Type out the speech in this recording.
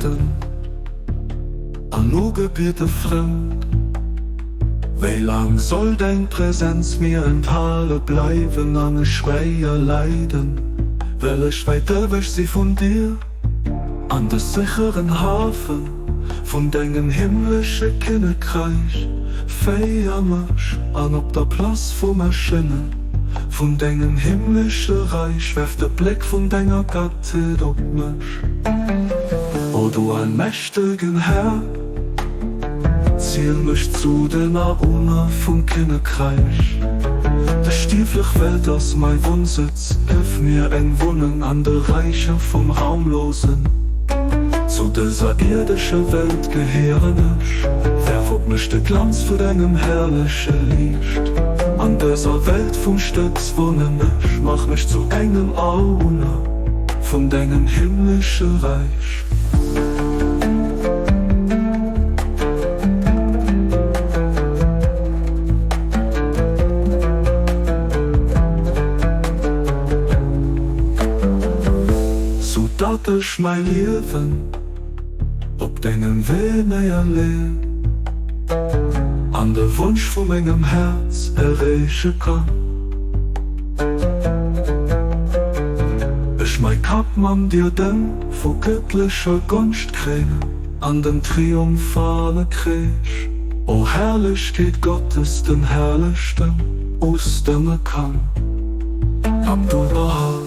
Heiden an ugebiete Frënd. Wéi laang soll deng Präsenz mir enthale bleiwen an ech schwéier leiden? Well ech wäit ewech si vun dir an de sécheren Hafe vun dengem himmlesche Kinnekräich. Féier mech an op der Place vum Erschénge vun dengem himmlesche Räich, werf de Bléck vun denger Gottheet op mech. O du allmächtegen Här, ziel mech zu den Awunner vum Kinnekräich. Dës stierflech Welt ass mäi Wunnsëtz, gëff mir eng Wunneng an de Räicher vum Raumlosen. Zu dëser ierdescher Welt gehéieren ech, werf op mech de Glanz vu dengem herrleche Liicht. An dëser Welt vum Stëbs wunnen ech, mach mech zu engem Awunner vun dengem himmlesche Räich. Sou datt ech mäi Liewen op dengem Wee néierleeën an de Wonsch vu mengem Häerz erreeche kann. Ech mäi Kapp mam Diadem vu gëttlecher Gonscht kréinen an den triumphale Kreesch, o Herrlechkeet Gottes, den Herrlechten, ustëmme kann. Abdu'l-Bahá.